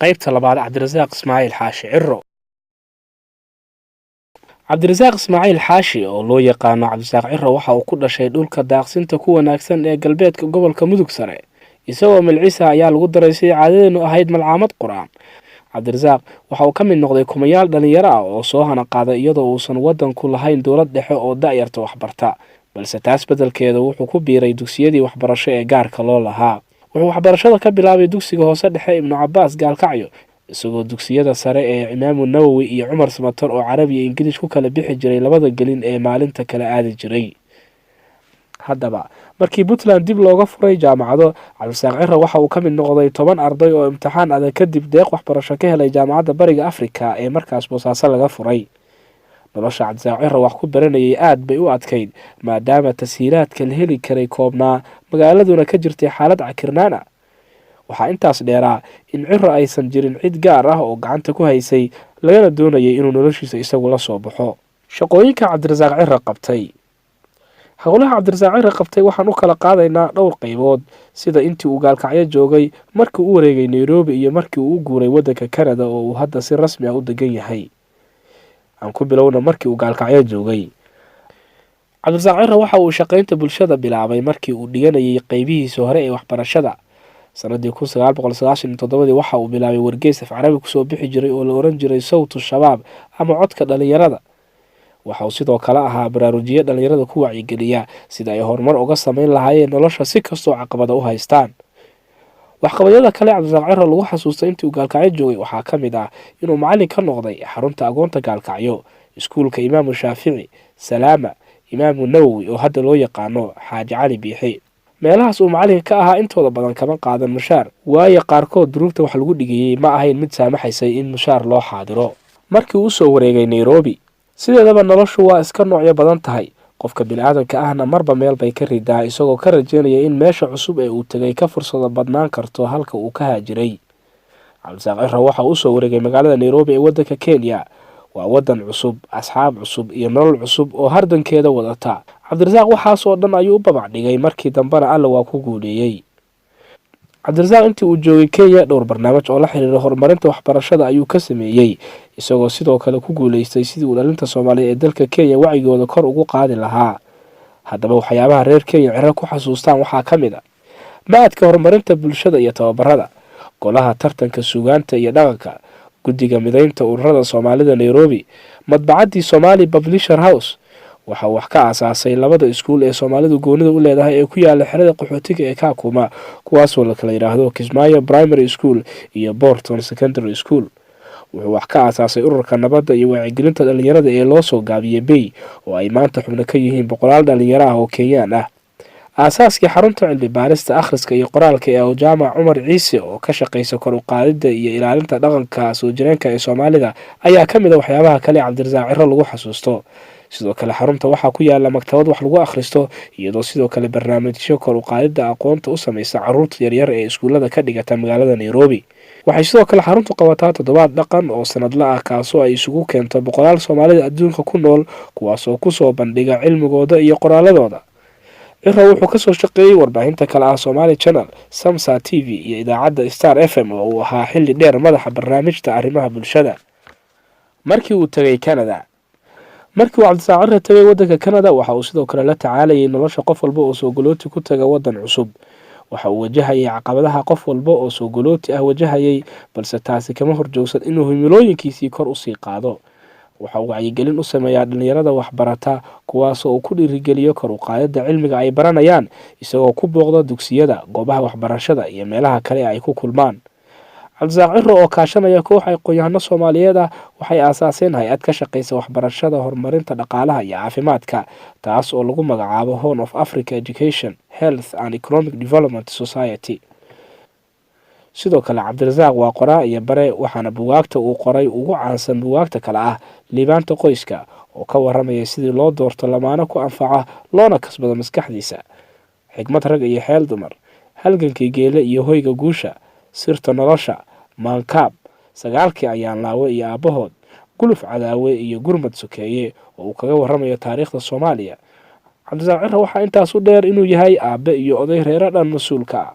Qaybta labaad, Cabdirasaaq Ismaaciil Xaashi Ciro. Cabdirasaaq Ismaaciil Xaashi oo loo yaqaano Cabdirasaaq Ciro waxa uu ku dhashay dhulka daaqsinta ku wanaagsan ee galbeedka gobolka Mudug Sare. Isagoo milcisa ayaa lagu daray, sidii caadadeenu ahayd, malcaamad Qur-aan. Cabdirasaaq waxa uu ka mid noqday kumayaal dhalinyaro ah oo soo hana qaaday, iyadoo uusan waddanku lahayn dowlad dhexe oo da'yarta waxbarta, balse taas beddelkeeda wuxuu ku biiray dugsiyadii waxbarasho ee gaarka loo lahaa. Wuxuu waxbarashada ka bilaabay dugsiga hoose dhexe Ibnu Cabaas, Gaalkacyo, isagoo dugsiyada sare ee Imaamu Nawowi iyo Cumar Samatar oo Carabi iyo Ingiliish ku kala bixi jiray labada gelin ee maalinta kala aadi jiray. Haddaba, markii Puntland dib looga furay jaamacado, Cabdirasaaq Ciro waxa uu ka mid noqday 10 arday oo imtixaan adag kadib deeq waxbarasho ka helay Jaamacadda Bariga Afrika ee markaas Boosaaso laga furay. Nolosha Cabdirasaaq Ciro wax ku baranayay aad bay u adkayd, maadaama tashiilaadka la heli karay koobnaa, magaaladuna ka jirtay xaalad cakirnaan ah. Waxaa intaas dheeraa in Ciro aysan jirin cid gaar ah oo gacanta ku haysay, lagana doonayay inuu noloshiisa isagu la soo baxo. Shaqooyinka Cabdirasaaq Ciro qabtay. Howlaha Cabdirasaaq Ciro qabtay waxaan u kala qaadaynaa dhowr qaybood, sida intii uu Gaalkacyo joogay, markii uu wareegay Nairobi iyo markii uu u guuray waddanka Canada oo uu hadda si rasmi ah u degan yahay. Aan ku bilowna markii uu Gaalkacyo joogay. Cabdirasaaq Ciro waxa uu shaqaynta bulshada bilaabay markii uu dhiganayay qeybihiisa hore ee waxbarashada. Sanadii 1997-dii waxa uu bilaabay wargeys af Carabi kusoo bixi jiray oo la oran jiray Sawtu Shabaab ama Codka Dhalinyarada. Waxa uu sidoo kale ahaa baraarujiye dhalinyarada ku wacyigeliya sida ay horumar uga sameyn lahaayeen nolosha, si kastoo caqabada u haystaan. Waxqabadyada kale Cabdirasaaq Ciro lagu xasuustay intii uu Gaalkacyo joogay waxaa ka mid ah inuu macallin ka noqday xarunta agoonta Gaalkacyo, iskuulka Imaamu Shaafici, Salaama, Imaamu Nawowi oo hadda loo yaqaano Xaaji Cali Biixi. Meelahaas uu macalinka ka ahaa intooda badan kama qaadan mushaar, waayo qaarkood duruufta wax lagu dhigayey ma ahayn mid saamaxaysay in mushaar loo xaadiro. Markii uu usoo wareegay Nairobi. Sideedaba noloshu waa iska noocyo badan tahay, qofka bini-aadanka ahna marba meel bay ka ridaa, isagoo ka rajeynaya in meesha cusub ee uu tegay ka fursado badnaan karto halka uu ka haajiray. Cabdisaaq Ciro waxa uu usoo wareegay magaalada Nairobi ee waddanka Kenya. Waa waddan cusub, asxaab cusub iyo nolol cusub oo hardankeeda wadata. Cabdirasaaq waxaas oo dhan ayuu u babac dhigay, markii dambena Alla waa ku guuleeyey. Cabdirasaaq intii uu joogay Kenya dhowr barnaamij oo la xiriira horumarinta waxbarashada ayuu ka sameeyey, isagoo sidoo kale ku guuleystay sidii uu dhalinta Soomaaliya ee dalka Kenya wacyigooda kor ugu qaadi lahaa. Haddaba, waxyaabaha reer Kenya Ciro ku xasuustaan waxaa ka mid ah machadka horumarinta bulshada iyo tababarada, golaha tartanka suugaanta iyo dhaqanka, guddiga mideynta ururada Soomaalida Nairobi, madbacaddii Somali Publisher House. Waxa uu wax ka aasaasay labada iskuul ee Soomaalidu goonida u leedahay ee ku yaala xerada qaxootiga ee Kakuma, kuwaasoo la kala yidhaahdo Kismaayo Primary School iyo Borton Secondary School. Wuxuu wax ka aasaasay ururka nabadda iyo wacyigelinta dhalinyarada ee loo soo gaabiyey BEY, oo ay maanta xubno ka yihiin boqolaal dhalinyaro ah oo Kenyaan ah. Aasaaskii xarunta cilmi baarista akhriska iyo qoraalka ee Awjaamac Cumar Ciise oo ka shaqeysa kor u qaadidda iyo ilaalinta dhaqanka soo jireenka ee Soomaalida ayaa ka mid ah waxyaabaha kale Cabdirasaaq Ciro lagu xasuusto. Sidoo kale xarunta waxaa ku yaala maktabad wax lagu akhristo, iyadoo sidoo kale barnaamijyo kor u qaadidda aqoonta u sameysa caruurta yaryar ee iskuullada ka dhigata magaalada Nairobi. Waxay sidoo kale xaruntu qabataa toddobaad dhaqan oo sanadla ah, kaasoo ay isugu keento boqolaal Soomaalida adduunka ku nool, kuwaasoo kusoo bandhiga cilmigooda iyo qoraaladooda. Ciro wuxuu kasoo shaqeeyey warbaahinta kale ah Somali Channel, Samsa TV iyo idaacadda Star FM oo uu ahaa xilli dheer madaxa barnaamijta arrimaha bulshada. Markii uu tegay Canada. Markii uu Cabdisaaq Ciro tegay waddanka Canada, waxa uu sidoo kale la tacaalayay nolosha qof walba oo soogalooti ku taga waddan cusub. Waxa uu wajahayay caqabadaha qof walba oo soogalooti ah wajahayay, balse taasi kama horjoogsan inuu himilooyinkiisii kor usii qaado. Waxa uu wacyigelin u sameeyaa dhalinyarada waxbarata, kuwaasoo uu ku dhiirigeliyo kor u qaadida cilmiga ay baranayaan, isagoo ku booqda dugsiyada, goobaha waxbarashada iyo meelaha kale ee ay ku kulmaan. Cabdisaaq Ciro oo kaashanaya koox aqoon-yahano Soomaaliyeed ah waxay aasaaseen hay-ad ka shaqeysa waxbarashada, horumarinta dhaqaalaha iyo caafimaadka, taas oo lagu magacaabo Horn of Africa Education, Health and Economic Development Society. Sidoo kale Cabdirasaaq waa qoraa iyo bare, waxaana bugaagta uu qoray ugu caansan bugaagta kale ah Liibaanta Qoyska oo ka waramaya sidii loo doorto lamaano ku anfaca loona kasbado maskaxdiisa, Xigmad Rag iyo Xeel Dumar, Halgankii Geele iyo Hoyga Guusha, Sirta Nolosha, Maankaab, Sagaalkii Ayaan Laawe iyo Aabbahood, Guluf Cadaawe iyo Gurmad Sokeeye oo uu kaga waramayo taariikhda Soomaaliya. Cabdisaaq Ciro waxaa intaas u dheer inuu yahay aabe iyo oday reero dhan mas-uulka ah.